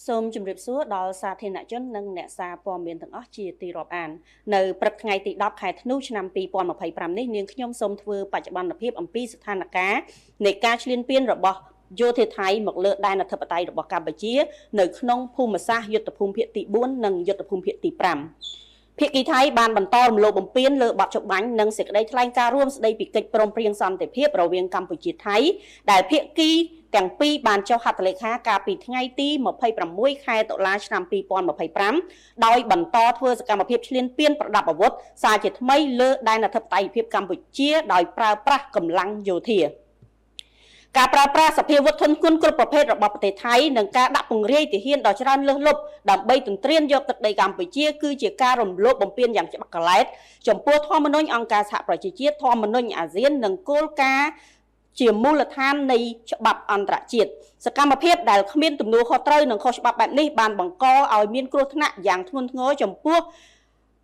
សូមជម្រាបសួរដល់សាធារណជននិងអ្នកសារព័ត៌មានទាំងអស់ជាទីរាប់អាននៅព្រឹកថ្ងៃទី10ខែធ្នូឆ្នាំ2025នេះនាងខ្ញុំសូមធ្វើបច្ចុប្បន្នភាពអំពីស្ថានភាពនៃការឈ្លានពានរបស់យោធាថៃមកលើដែនអធិបតេយ្យរបស់កម្ពុជានៅក្នុងភូមិសាស្ត្រយុទ្ធភូមិភាគទី4និងយុទ្ធភូមិភាគទី5ភាគីថៃបានបន្តរំលោភបំពានលើបទច្បាញ់និងសេចក្តីថ្លែងការណ៍រួមស្តីពីកិច្ចព្រមព្រៀងសន្តិភាពរវាងកម្ពុជាថៃដែលភាគីទាំងពីរបានចុះហត្ថលេខាកាលពីថ្ងៃទី26ខែតុលាឆ្នាំ2025ដោយបន្តធ្វើសកម្មភាពឈ្លានពានប្រដាប់អាវុធសារជាថ្មីលើដែនអធិបតេយ្យភាពកម្ពុជាដោយប្រើប្រាស់កម្លាំងយោធាការប្រើប្រាស់សភាវុធធនគុណគ្រប់ប្រភេទរបស់ប្រទេសថៃនិងការដាក់ពង្រាយទាហានដ៏ច្រើនលើសលប់ដើម្បីទន្ទ្រានយកទឹកដីកម្ពុជាគឺជាការរំលោភបំពានយ៉ាងច្បាស់កឡែតចំពោះធម្មនុញ្ញអង្គការសហប្រជាជាតិធម្មនុញ្ញអាស៊ាននិងគោលការណ៍ជាមូលដ្ឋាននៃច្បាប់អន្តរជាតិសកម្មភាពដែលគ្មានទំនួលខុសត្រូវនិងខុសច្បាប់បែបនេះបានបង្កឲ្យមានគ្រោះថ្នាក់យ៉ាងធ្ងន់ធ្ងរចំពោះ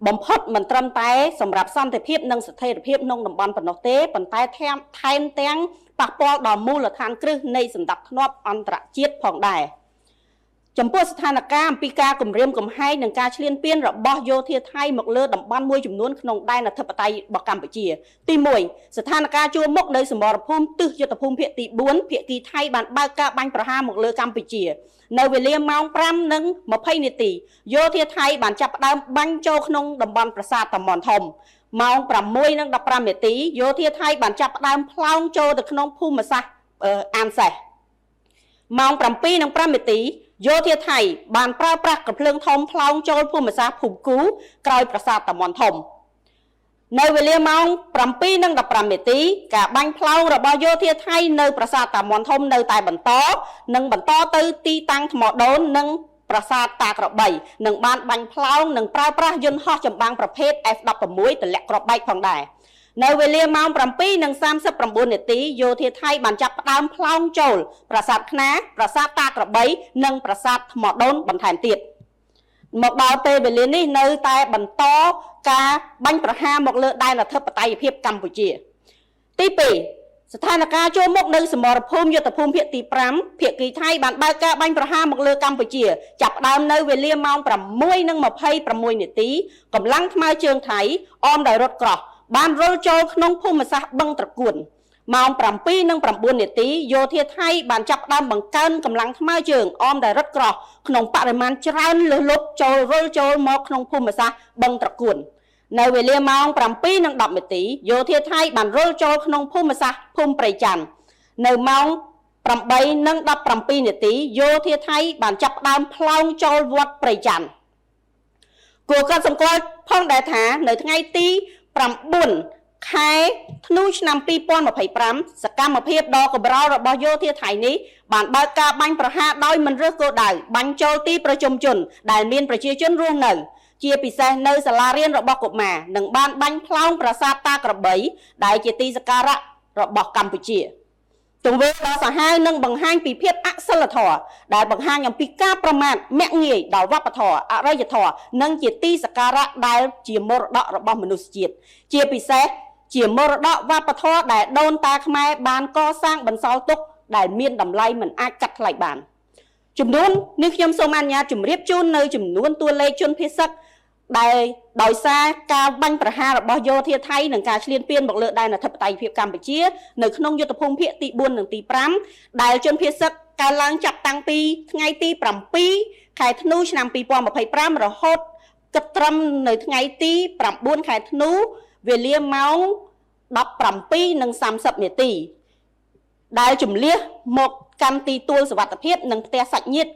បំផុតមិនត្រឹមតែសម្រាប់សន្តិភាពនិងស្ថិរភាពក្នុងតំបន់ប៉ុណ្ណោះទេប៉ុន្តែថែមថែមទាំងប៉ះពាល់ដល់មូលដ្ឋានគ្រឹះនៃសន្តិភាពអន្តរជាតិផងដែរចំពោះស្ថានភាពអំពីការគម្រាមកំហែងនិងការឈ្លានពានរបស់យោធាថៃមកលើតំបន់មួយចំនួនក្នុងដែនអធិបតេយ្យរបស់កម្ពុជាទី1ស្ថានភាពជួរមុខនៅសមរភូមិទិសយុទ្ធភូមិភាគទី4ភាគីថៃបានបើកការបាញ់ប្រហារមកលើកម្ពុជានៅវេលាម៉ោង5:20នាទីយោធាថៃបានចាប់ផ្ដើមបាញ់ចូលក្នុងតំបន់ប្រាសាទតាមាន់ធំម៉ោង6:15នាទីយោធាថៃបានចាប់ផ្ដើមផ្លោងចូលទៅក្នុងភូមិសាស្ត្រអានសេះម៉ោង7:05នាទីយោធាថៃបានប្រើប្រាស់កាំភ្លើងធំផ្លោងចូលភូមិសាស្ត្រភូមិគូក្រោយប្រាសាទតាមាន់ធំនៅវេលាម៉ោង7:15នាទីការបាញ់ផ្លោងរបស់យោធាថៃនៅប្រាសាទតាមាន់ធំនៅតែបន្តនិងបន្តទៅទីតាំងថ្មដូននិងប្រាសាទតាក្របីនិងបានបាញ់ផ្លោងនិងប្រើប្រាស់យន្តហោះចម្បាំងប្រភេទ F16 ទម្លាក់គ្រាប់បែកផងដែរនៅវេលាម៉ោង7:39នាទីយោធាថៃបានចាប់ផ្ដើមផ្លោងចូលប្រាសាទខ្នាប្រាសាទតាក្របីនិងប្រាសាទថ្មដូនបន្ថែមទៀតមកដល់ពេលវេលានេះនៅតែបន្តការបាញ់ប្រហារមកលើដែនអធិបតេយ្យភាពកម្ពុជាទី2ស្ថានភាពចូលមុខនៅសមរភូមិយុទ្ធភូមិភាគទី5ភាគីថៃបានបើកការបាញ់ប្រហារមកលើកម្ពុជាចាប់ផ្ដើមនៅវេលាម៉ោង6:26នាទីកម្លាំងថ្មើរជើងថៃអមដោយរថក្រោះបានរុលចូលក្នុងភូមិសាស្ត្របឹងត្រកួនម៉ោង7:09នាទីយោធាថៃបានចាប់ផ្ដើមបង្កើនកម្លាំងថ្មើរជើងអមដោយរថក្រោះក្នុងបរិមាណច្រើនលើសលប់ចូលរុលចូលមកក្នុងភូមិសាស្ត្របឹងត្រកួននៅវេលាម៉ោង7:10នាទីយោធាថៃបានរុលចូលក្នុងភូមិសាស្ត្រភូមិព្រៃច័ន្ទនៅម៉ោង8:17នាទីយោធាថៃបានចាប់ផ្ដើមផ្លោងចូលវត្តព្រៃច័ន្ទគួរកត់សម្គាល់ផងដែរថានៅថ្ងៃទី9ខែធ្នូឆ្នាំ2025សកម្មភាពដ៏កម្ររបស់យោធាថៃនេះបានបើកការបាញ់ប្រហារដោយមិនរើសគោលដៅបាញ់ចូលទីប្រជុំជនដែលមានប្រជាជនរស់នៅជាពិសេសនៅសាលារៀនរបស់កុមារនិងបានបាញ់ផ្លោងប្រាសាទតាក្របីដែលជាទីសក្ការៈរបស់កម្ពុជាទង្វើដ៏សាហាវនឹងបង្ហាញពីភាពអសិលធម៌ដែលបង្ហាញអំពីការប្រមាថមាក់ងាយដល់វប្បធម៌អរិយធម៌និងជាទីសក្ការៈដែលជាមរតករបស់មនុស្សជាតិជាពិសេសជាមរតកវប្បធម៌ដែលដូនតាខ្មែរបានកសាងបន្សល់ទុកដែលមានតម្លៃមិនអាចកាត់ថ្លៃបានចំនួននេះខ្ញុំសូមអនុញ្ញាតជម្រាបជូននៅចំនួនតួលេខជនភៀសសឹកដែលដោយសារការបាញ់ប្រហាររបស់យោធាថៃនិងការឈ្លានពានមកលើដែនអធិបតេយ្យភាពកម្ពុជានៅក្នុងយុទ្ធភូមិភាគទី4និងទី5ដែលជនភៀសសឹកកើនឡើងចាប់តាំងពីថ្ងៃទី7ខែធ្នូឆ្នាំ2025រហូតគិតត្រឹមនៅថ្ងៃទី9ខែធ្នូវេលាម៉ោង17:30នាទីដែលជំលះមកកាន់ទីទួលសុវត្ថិភាពនិងផ្ទះសាច់ញាតិ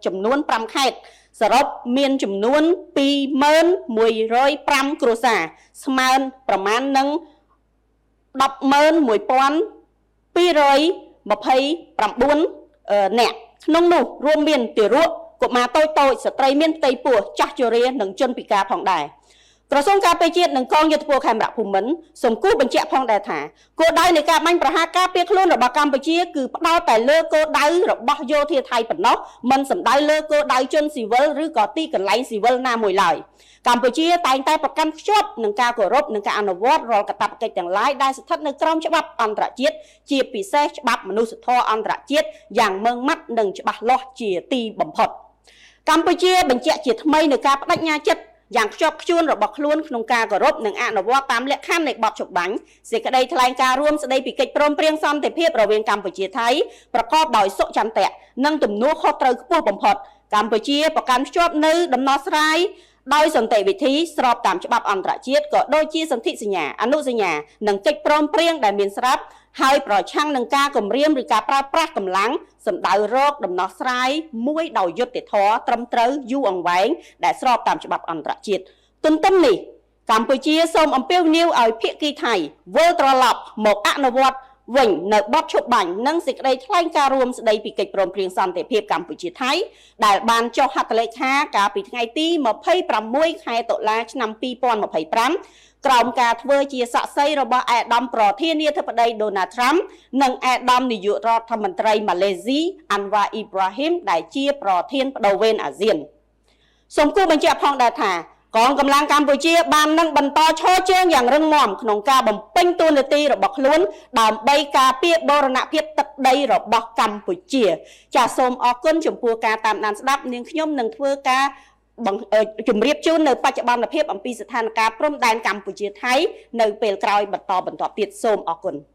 ចំនួន5ខេត្តសរុបមានចំនួន20105គ្រួសារស្មើប្រមាណនឹង101,229នាក់ក្នុងនោះរួមមានទារកកុមារតូចតូចស្ត្រីមានផ្ទៃពោះចាស់ជរានិងជនពិការផងដែរក្រសួងការពារជាតិនិងកងយោធពលខេមរៈភូមិន្ទសូមគូសបញ្ជាក់ផងដែរថាគោលដៅនៃការបាញ់ប្រហារការពារខ្លួនរបស់កម្ពុជាគឺផ្ដោតតែលើគោលដៅរបស់យោធាថៃប៉ុណ្ណោះមិនសំដៅលើគោលដៅជនស៊ីវិលឬក៏ទីកន្លែងស៊ីវិលណាមួយឡើយកម្ពុជាតែងតែប្រកាន់ខ្ជាប់នឹងការគោរពនិងការអនុវត្តរាល់កាតព្វកិច្ចទាំងឡាយដែលស្ថិតនៅក្រោមច្បាប់អន្តរជាតិជាពិសេសច្បាប់មនុស្សធម៌អន្តរជាតិយ៉ាងម៉ឺងម៉ាត់និងច្បាស់លាស់ជាទីបំផុត។ កម្ពុជាបញ្ជាក់ជាថ្មីនៅការបដិញ្ញាចិត្តយ៉ាងខ្ជាប់ខ្ជួនរបស់ខ្លួនក្នុងការគោរពនិងអនុវត្តតាមលក្ខខណ្ឌនៃបទច្បាញ់សេចក្តីថ្លែងការណ៍រួមស្តីពីកិច្ចព្រមព្រៀងសន្តិភាពរវាងកម្ពុជាថៃប្រកបដោយសុចន្ទៈនិងទំនួលខុសត្រូវខ្ពស់បំផុតកម្ពុជាប្រកាន់ភ្ជាប់នៅដំណោះស្រាយដោយសន្តិវិធីស្របតាមច្បាប់អន្តរជាតិក៏ដូចជាសន្ធិសញ្ញាអនុសញ្ញានិងកិច្ចព្រមព្រៀងដែលមានស្រាប់ហើយប្រឆាំងនឹងការគំរាមឬការប្រើប្រាស់កម្លាំងសម្ដៅរកដំណោះស្រាយមួយដោយយុត្តិធម៌ត្រឹមត្រូវយូរអង្វែងដែលស្របតាមច្បាប់អន្តរជាតិទន្ទឹមនេះកម្ពុជាសូមអំពាវនាវឲ្យភាគីថៃវិលត្រឡប់មកអនុវត្តវិញនៅបទឈប់បាញ់និងសេចក្តីថ្លែងការណ៍រួមស្តីពីកិច្ចព្រមព្រៀងសន្តិភាពកម្ពុជាថៃដែលបានចុះហត្ថលេខាកាលពីថ្ងៃទី26ខែតុលាឆ្នាំ2025ក្រោមការធ្វើជាសាក្សីរបស់ឯកឧត្តមប្រធានាធិបតីដូណាល់ត្រាំនិងឯកឧត្តមនាយករដ្ឋមន្ត្រីម៉ាឡេស៊ីអាន់វ៉ាអ៊ីប្រាហ៊ីមដែលជាប្រធានប្តូរវេនអាស៊ានសូមគូបញ្ជាក់ផងដែរថាកងកម្លាំងកម្ពុជាបាននឹងបន្តឈរជើងយ៉ាងរឹងមាំក្នុងការបំពេញតួនាទីរបស់ខ្លួនដើម្បីការពារបូរណភាពទឹកដីរបស់កម្ពុជា ចាសសូមអរគុណចំពោះការតាមដានស្ដាប់នាងខ្ញុំនឹងធ្វើការជម្រាបជូននៅបច្ចុប្បន្នភាពអំពីស្ថានភាពព្រំដែនកម្ពុជាថៃនៅពេលក្រោយបន្តបន្តទៀតសូមអរគុណ។